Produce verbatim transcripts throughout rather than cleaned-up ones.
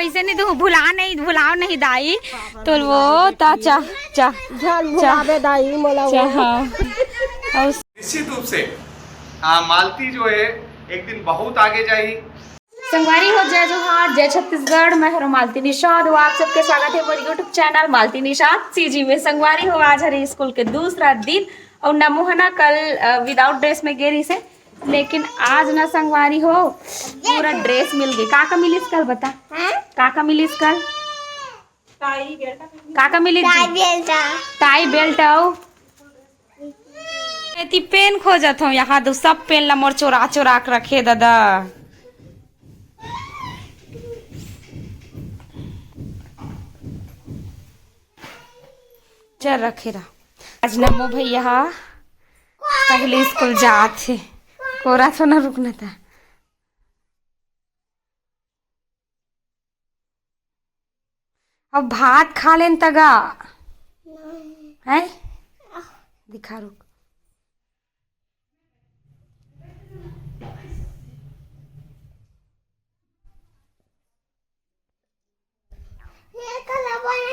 कैसे नहीं तू भुला नहीं, भुलाओ नहीं दाई। तो वो ता चा चा झन भुलाबे दाई मोला वो। हाँ। और निश्चित रूप से आ, मालती जो है एक दिन बहुत आगे जाएगी। संगवारी हो, जय जोहार, जय छत्तीसगढ़। मैं हूँ मालती निषाद। वो आप सबके स्वागत है मोर YouTube channel Malti Nishad CG में। संगवारी हो, आज हरे स्कूल के दूसरा दिन और नमो है ना कल विदाउट ड्रेस में गे रही से, लेकिन आज ना संगवारी हो पूरा ड्रेस मिल गई। का का मिलिस कल बता? का का मिलिस कल? का का मिलिस? टाई बेल्ट आओ। एती पेन खोजत हो, यहाँ दो सब पेन ला मोर चोरा चोरा के रखे दादा। चल रखे रहा। आज नमो भैया हा पहले स्कूल जात हे। कोरा तो ना रुकना था। अब भात खा लेन तगा। है? दिखा रुक।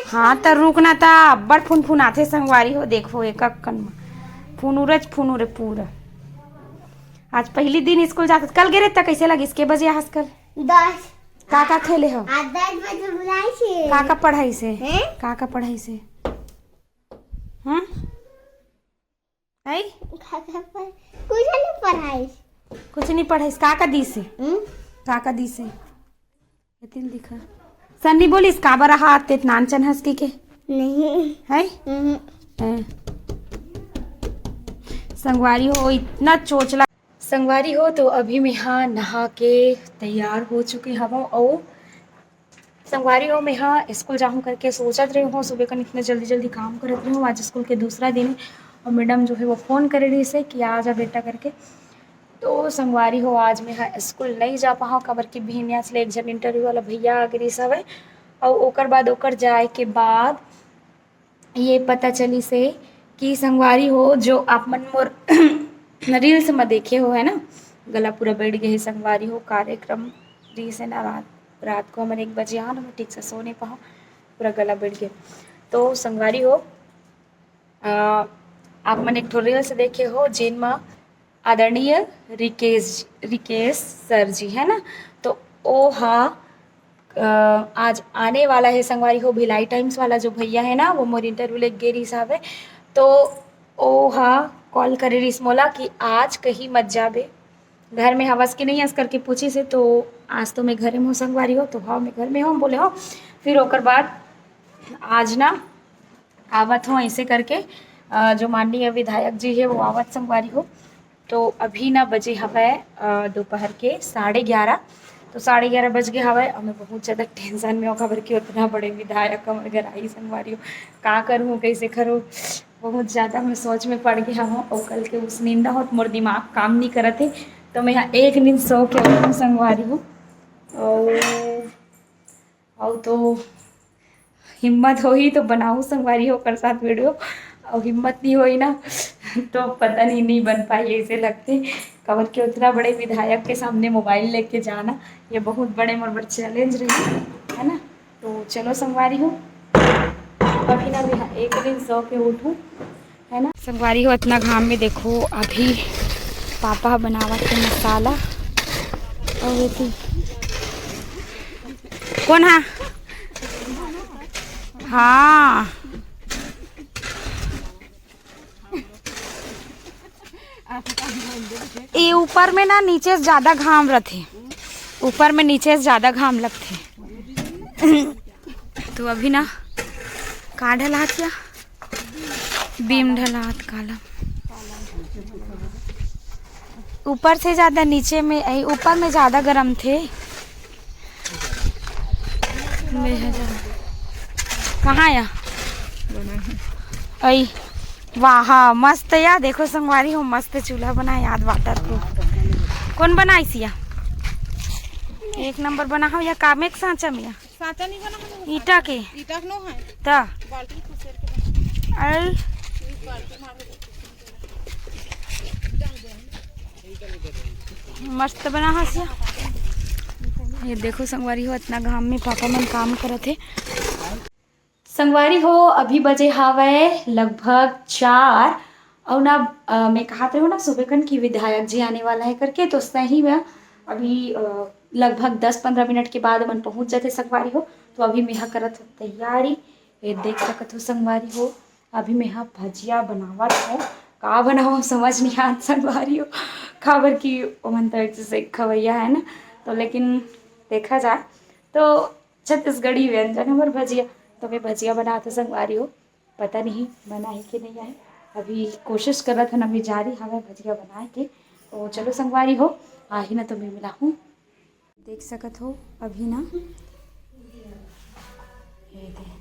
हाँ त रुकना त अब्बड़ फुनफुन आथे संगवारी हो। देखो एक अक्कन म फुनुरच फुनुर पूरा। आज पहली दिन स्कूल जात कल गे रहे त कैसे लगिस के बजे आहस कल? दस। का का खेले हो? आज दस बजे बुलाई से। का का पढ़ाई से? हैं? का का पढ़ाई से? हम्म? है? कुछ नहीं पढ़ाई। कुछ नहीं पढ़ाई से। का का दी से? हम्म? का का दी से? एतिल दिखा। सन्नी बोलिस काबर हाथ ते नान चन हंस के के? नहीं। है? हम्म। हैं। संगवारी हो इतना चोचला। संगवारी हो तो अभी मैं हा नहा के तैयार हो चुके हवं। और संगवारी हो मैं हा स्कूल जाहूँ करके सोचत रही हूँ। सुबह कन इतना जल्दी जल्दी काम करत रही हूँ। आज स्कूल के दूसरा दिन है और मैडम जो है वो फोन करे रही से कि आ जा बेटा करके। तो संगवारी हो आज मैं हा स्कूल नहीं जा पाहूँ काबर कि बिहनिया से एक जन इंटरव्यू वाला भैया आ गिरिस हवय। और ओकर बाद ओकर जाए के बाद ये पता चली से कि संगवारी हो जो आप मन मोर रील्स में देखे हो है ना, गला पूरा बैठ गए है संगवारी हो। कार्यक्रम रही से ना रात रात को हमन एक बजे आन, मैं ठीक से सो नहीं पाऊँ, पूरा गला बैठ गए। तो संगवारी हो, अ, आप मन एक ठो रील्स देखे हो जेन म आदरणीय रिकेश रिकेश सर जी है ना, तो ओ हा अ, आज आने वाला है संगवारी हो। भिलाई टाइम्स वाला जो भैया है ना, वो मोर इंटरव्यू लेके गे रहिस हवे, तो ओ हा कॉल करे रहिस मोला कि आज कहीं मत जाबे, घर में हवस कि नहीं हस करके पूछिस हे। तो आज तो मैं घरे में हूँ संगवारी हो। तो हाँ, मैं घर में हूँ बोले हो। फिर ओकर बाद आज ना आवत हो ऐसे करके, अ, जो माननीय विधायक जी है वो आवत संगवारी हो। तो अभी ना बजे हवय, अ, दोपहर के साढ़े ग्यारह। तो साढ़े ग्यारह बज गए हवय और मैं बहुत ज़्यादा टेंशन में हूँ काबर कि उतना बड़े विधायक हमर घर आई संगवारी हो। का करूँ, कैसे करूँ, बहुत ज़्यादा मैं सोच में पड़ गया हूँ। और कल के उस नींदा हो तो मोर दिमाग काम नहीं करत है। तो मैं यहाँ एक नींद सो के उठूँ संगवारी हो। और अउ तो हिम्मत होही तो बनाहू संगवारी हो ओकर साथ वीडियो, अउ हिम्मत नहीं होही ना तो पता नहीं, नहीं बन पाही ऐसे लगथे। काबर कि उतना बड़े विधायक के सामने मोबाइल लेके जाना ये बहुत बड़े मोर बर चैलेंज रही है ना। तो चलो संगवारी हो, अभी ना मैं एक दिन सो के उठूँ है ना। संगवारी हो इतना घाम में देखो अभी पापा बनावत के मसाला। और ये थी कौन हा? हाँ, ये ऊपर में ना नीचे से ज्यादा घाम रथे, ऊपर में नीचे से ज्यादा घाम लगथे। तो अभी ना का ढलात या बीम ढलात काला, ऊपर से ज्यादा नीचे में, ऐ, ऊपर में ज्यादा गरम थे। मैं हजार कहाँ या? ऐ, वाह, मस्त या। देखो संगवारी हो, मस्त चूल्हा बनाए याद, वाटर प्रूफ। कौन बनाई सिया? एक नंबर बना हो या कामे के सांचा में या? सांचा नहीं बना है, ईटा के? ईटा नो है। ता बाल्टी खुसेर के बना। अरे, मस्त बना हसिया। ये देखो संगवारी हो, इतना घाम में पापा मन काम करत हे। संगवारी हो, अभी बजे हावय लगभग चार। अउ ना, अ, मैं कहत रहे हो ना सुबह कन की विधायक जी आने वाला है करके, तो सही में अभी, अ, लगभग दस पंद्रह मिनट के बाद मन पहुंच जाते संगवारी हो। तो अभी मेहा करत हो तैयारी। ये देख सकत हो संगवारी हो, अभी मेहा भजिया बनावत हो। का बनाओ समझ नहीं आत संगवारी हो, काबर कि ओमन तो एक जैसे खवैया है ना, तो लेकिन देखा जाए तो छत्तीसगढ़ी व्यंजन हमर भजिया। तो मैं भजिया बनात हो संगवारी हो, पता नहीं बना है कि नहीं आए। अभी कोशिश करत हन, अभी जारी हवय भजिया बनाए के। तो चलो संगवारी हो, आही ना तो मैं मिलाहूँ। देख सकत हो अभी ना, ये दे।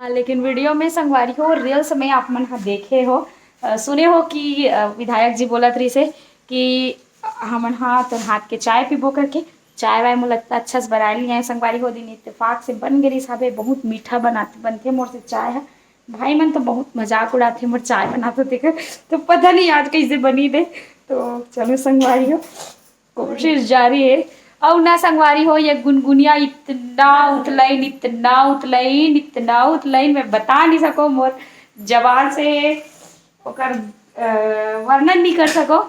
हाँ, लेकिन वीडियो में संगवारी हो, रील्स में आप मन ह देखे हो, अ, सुने हो कि, अ, विधायक जी बोलत रहिसे कि हमन ह तोर हाथ के चाय पीबो करके। चाय वाय मोला इतना अच्छा से बनाए लिया है संगवारी हो, दिन इत्तेफाक से बन गे रिहिस हवे। बहुत मीठा बनाते बनथे मोर से चाय ह। भाई मन तो बहुत मजाक उड़ाथे मोर चाय बनाते देख, तो पता नहीं आज कैसे बनी दे। तो चलो संगवारी हो, कोशिश जारी है। अउ ना संगवारी हो, ये गुनगुनिया इतना उतलैन, इतना उतलैन, इतना उतलैन, मैं बता नहीं सको, मोर जबान से ओकर, अ, वर्णन नहीं कर सको।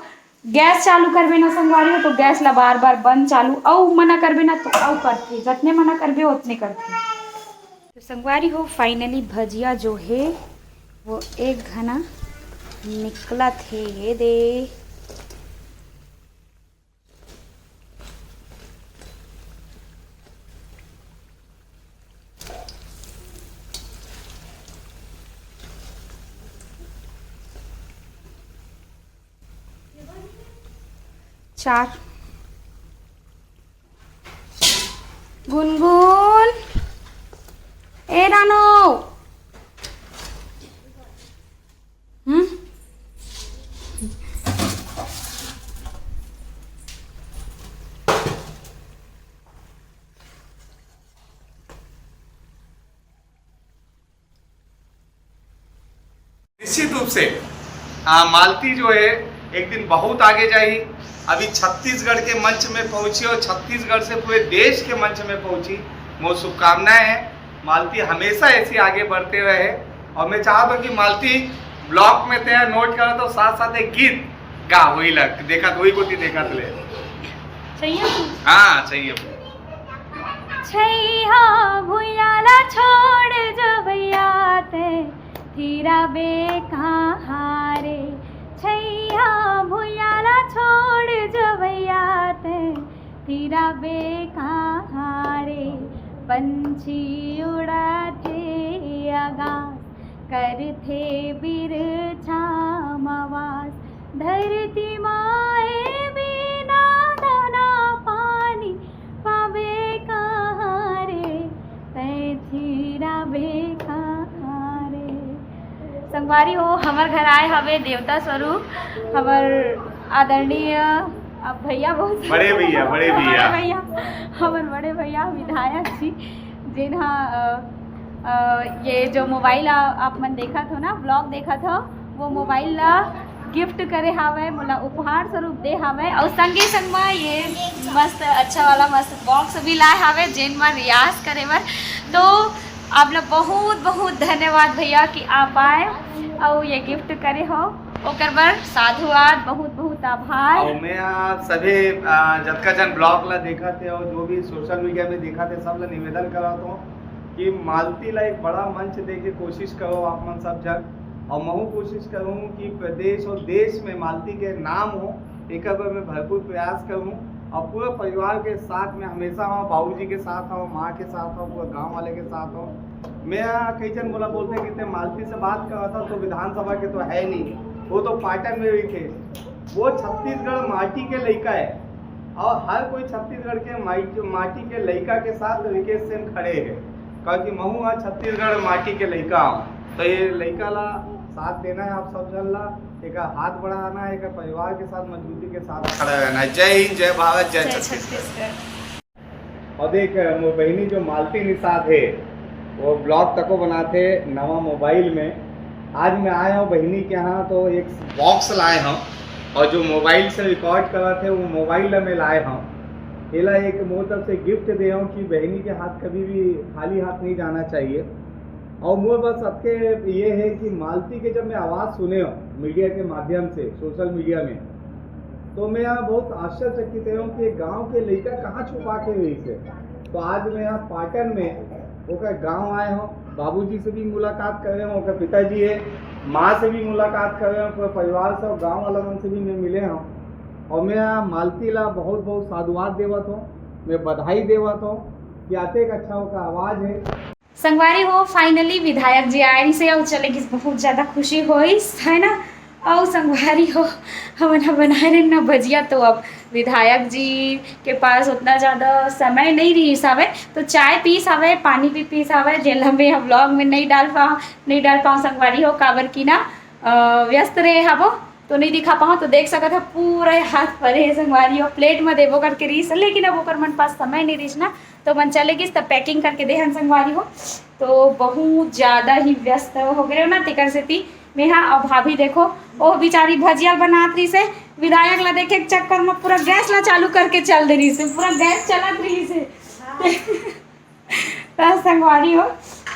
गैस चालू करबे ना संगवारी हो, तो गैस ला बार बार बंद चालू, अउ मना करबे ना तो अउ करथे, जतने मना करबे ओतने करथे। तो संगवारी हो, फाइनली भजिया जो है वो एक घना निकलत हे, ये दे। चार। गुनगुन, ए रानो। हम्म। निश्चित रूप से, आ, मालती जो है एक दिन बहुत आगे जाही। अभी छत्तीसगढ़ के मंच में पहुंची और छत्तीसगढ़ से पूरे देश के मंच में पहुंची। बहुत शुभकामनाएं हैं। मालती हमेशा ऐसी आगे बढ़ते रहे और मैं चाहता हूँ कि मालती ब्लॉग में तैयार नोट करो तो साथ साथ एक गीत गा, वही लग देखा, वही कोती देखा ले। चाहिए? हाँ, चाहिए। छैया भुइयां ला छोड़ जवैया ते थिरा बे कहाँ रे। छैया भुइयां ला छोड़ जवैया ते थिरा बे कहाँ रे। पंछी उड़ाथे अगास, करथे बिरछा म वास। धरती माए बिना दाना पानी पाबे कहाँ रे, तै थिराबे कहाँ रे। संगवारी हो, हमर घर आए हवे देवता स्वरूप, हमर आदरणीय, अब भैया बहुत बड़े भैया, बड़े भैया। बड़े भैया, हमर बड़े भैया विधायक जी, जेन ह, अ, अ, ये जो मोबाइल आ-, आप मन देखत हो ना, व्लॉग देखत हो, वो मोबाइल ला गिफ्ट करे हावय, मोला उपहार स्वरूप दे हावय, अउ संगे संग म ये मस्त अच्छा वाला मस्त बॉक्स भी लाए हावय, जेन म रियाज करे बर। तो आप ला बहुत बहुत धन्यवाद भैया कि आप आए अउ ये गिफ्ट करे हो, ओकर बर साधुवाद, बहुत बहुत आभार। अउ मैं आप सभी, आ, जतका जन ब्लॉग ला देखत हे और जो भी सोशल मीडिया में देखत हे, सब ला निवेदन करत हूँ कि मालती ला एक बड़ा मंच दे के कोशिश करो आप मन सब जन, और महू कोशिश करूँ कि प्रदेश और देश में मालती के नाम हो, एकर बर मैं भरपूर प्रयास करूँ। और पूरा परिवार के साथ में हमेशा हो, बाबूजी के साथ हो, माँ के साथ हो, पूरा गाँव वाले के साथ हो। मैं कई जन मोला बोलते कि ते मालती से बात करत हो तो विधानसभा के तो है नहीं, वो तो पाटन में भी थे। वो छत्तीसगढ़ माटी के लइका है और हर कोई छत्तीसगढ़ के माई-, माटी के लइका के साथ विकेश सेन खड़े हैं, क्योंकि महू आज छत्तीसगढ़ माटी के लइका हूँ। तो ये लइका ला साथ देना है आप सब जन ला। एक हाथ बढ़ाना है, एक परिवार के साथ मजबूती के साथ खड़ा रहना है। जय हिंद, जय भारत, जय छत्तीसगढ़। और देख, मोर बहिनी जो मालती निषाद है, वो ब्लॉग तको बनाथे नवा मोबाइल में। आज मैं आए हूँ बहिनी के यहाँ, तो एक बॉक्स लाए हूँ, और जो मोबाइल से रिकॉर्ड करत हे, वो मोबाइल ला मैं लाए हूँ। एला एक मोर तरफ से गिफ्ट दे हूँ कि बहिनी के हाथ कभी भी खाली हाथ नहीं जाना चाहिए। और मोर बस सबके ये है कि मालती के जब मैं आवाज़ सुने हूँ मीडिया के माध्यम से, सोशल मीडिया में, तो मैं यहाँ बहुत आश्चर्यचकित हूँ कि ये गांव के लइका कहाँ छुपा के रहिस हे। तो आज मैं यहाँ पाटन में ओकर गांव आए हूँ, बाबूजी से भी मुलाकात करे हूँ, ओकर पिताजी है, माँ से भी मुलाकात करे हूँ, पूरे परिवार से और गांव वाला मन से भी मैं मिले हूँ। और मैं यहाँ मालती ला बहुत बहुत साधुवाद देवत हूँ, मैं बधाई देवत हूँ कि अतेक अच्छा ओकर आवाज़ है। संगवारी हो, finally विधायक जी आए रहिस हे अउ चले गिस, बहुत ज्यादा खुशी होइस, है ना। अउ संगवारी हो, हमन ह बनाए रहेन ना भजिया, तो अब विधायक जी के पास उतना ज्यादा समय नहीं रहिस हवय, तो चाय पीस हवय, पानी भी पीस हवय, जेला मैं ह ब्लॉग में नहीं डाल पाऊँ, नहीं डाल पाऊँ संगवारी हो, काबर कि ना अ, व्यस्त रहे हवो, तो नहीं दिखा पाऊँ। तो देख सकत ह पूरा हाथ भरे हे संगवारी हो, प्लेट में देबो करके रहिस, लेकिन अब ओकर मन पास समय नहीं रहिस ना, तो मन चले गिस, तब पैकिंग करके देहन संगवारी हो। तो बहुत ज्यादा ही व्यस्त हो गए ना, तेकर सेती मेहा। अब भाभी देखो, ओ बेचारी भजिया बनात रहिस हे, विधायक ला देखे के चक्कर में पूरा गैस ला चालू करके चल दे रहिस हे, पूरा गैस चलत रहिस हे। तो संगवारी हो,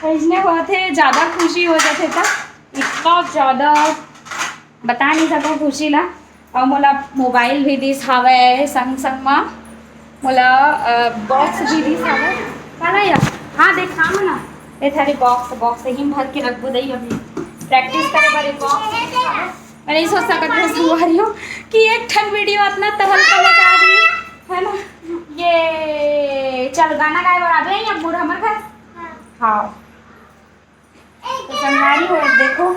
अइसने होत हे, ज्यादा खुशी हो जाथे त इतना ज्यादा बता नहीं सकूँ खुशी ला। अउ मोला मोबाइल भी दिस हावय संग संग मा, मोला अ, बॉक्स भी दिस हावय। का ना यार? हाँ, देखा ना, ये थारी बॉक्स, बॉक्स यहीं भर के रखबो दई, अभी प्रैक्टिस करे बर एक बॉक्स दिस हावय। मैं नहीं सोच सकत हूँ संगवारी हो कि एक ठन वीडियो अतना तहलका मचा दी, है ना। ये चल गाना गाए बर आबे या मोर हमर घर। हाँ, तो संगवारी हो, देखो,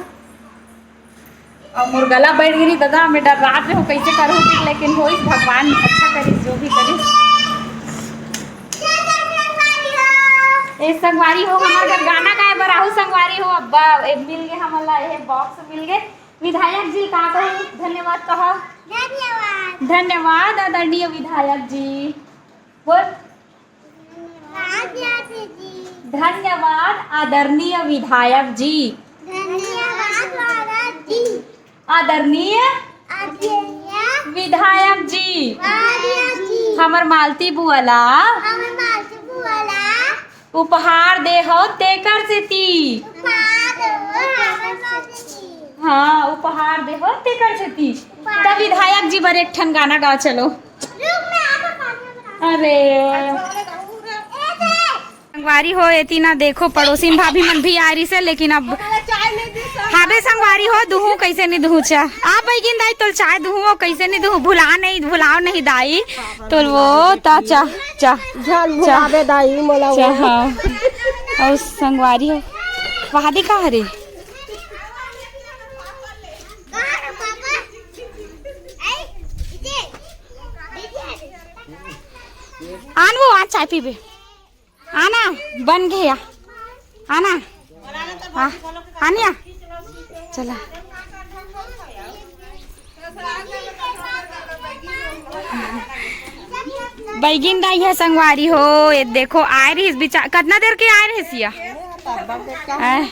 अब मोर गला बैठ गिरी दादा, मैं डर्रात रहे हूँ कैसे करूँ, लेकिन होइस, भगवान अच्छा करिस, जो भी करिस। ए संगवारी हो, हमर घर गाना गाए बर आहू संगवारी हो। अब्बा, ए मिल गे हमन ला, ए बॉक्स मिल गे। विधायक जी का कहूँ, धन्यवाद कहा। धन्यवाद। धन्यवाद आदरणीय विधायक जी। बोल। धन्यवाद आदरणीय विधायक जी। धन्यवाद विधायक जी। आदरणीय आदरणीय विधायक जी। विधायक जी। हमर मालती बुआ ला हमर मालती बुआ ला उपहार दे हो तेकर सेती। उपहार दे हो तेकर सेती। हाँ, उपहार दे हो तेकर सेती। त विधायक जी बर एक ठन गाना गाओ, चलो। अरे संगवारी हो, एती ना देखो, पड़ोसी में भाभी मन भी आ रही से, लेकिन अब हाबे संगवारी हो, दुहू कैसे नहीं दुहू चा। आ बैगिन दाई, तोल चाय दुहू, कैसे नहीं दुहू, भुला नहीं, भुलाओ नहीं दाई, तोल वो ता चा, चा, झन चा। भुलावे दाई, मोला चा, वो। हाँ। और संगवारी हो, वहादी का हरे? आन वो, आ चाय पीबे। आना, बन गया। आना। हाँ, आनिया। चला। बैगिन दाई है संगवारी हो, ये देखो आए रहिस बिचार, कतना देर के आए रहिस या? आए।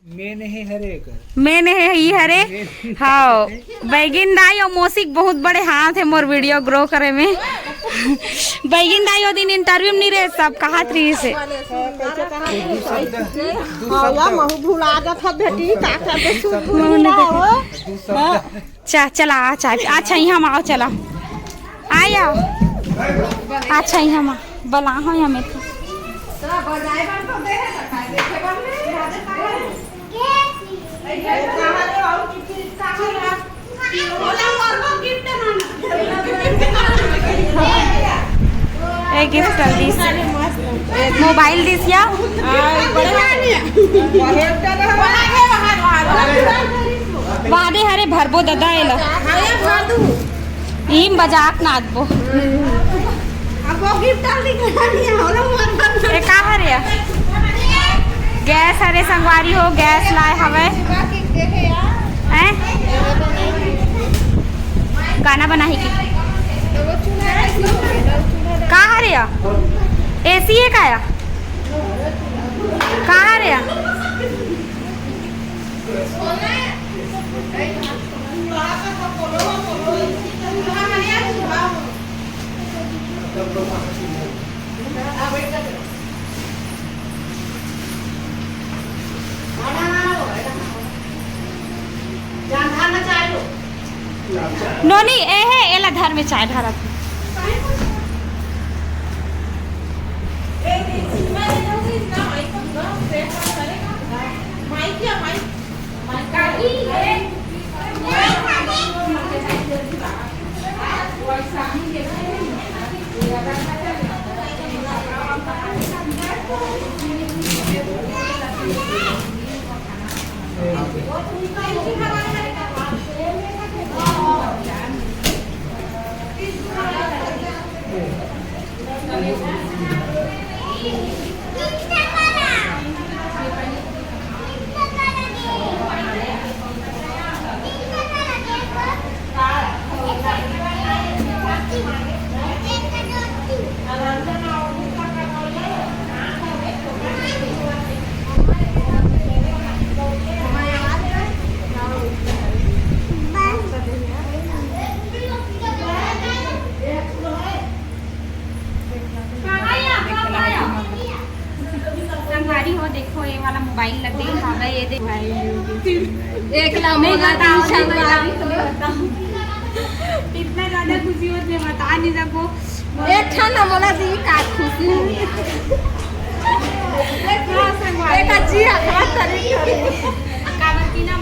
मेन हे हरे एकर। मेन हे ही हरे। हाँ, बैगिन दाई और मौसी के बहुत बड़े हाथ है मोर वीडियो ग्रो करे में। बैगिन दाई ओ दिन इंटरव्यू में नहीं रहे, सब कहत रहिस हे। हाँ, या महू भुला जात ह बेटी, का करबे, सुध भुला हो। हाँ। चा, चला, आ, चा, अच्छा, यहाँ आओ, चला। आया। अच्छा, यहाँ मा, बला हो, यहाँ में तो। ए गिफ्ट कर दिस। मोबाइल दिस या? वादे हरे भरबो ददा एला। ईम बजाक नाचबो। ए का हरे? गैस हरे संगवारी हो, गैस लाए हवे। हैं? गाना बनाही कि का हरे या? एसी हे का या? का हरे या? नोनी, ए हे, एला धर में चाय ढारत हे। संगवारी हो, देखो, ये वाला मोबाइल ला दे हावय, ये दे। एक ला मोला दे, संगवारी हो। इतना ज्यादा खुशी होत हे, बता नहीं सको। एक ठन ला मोला दे, का खुशी। एक ठन संगवारी। एक जी, हाँ, तरीका। काबर की ना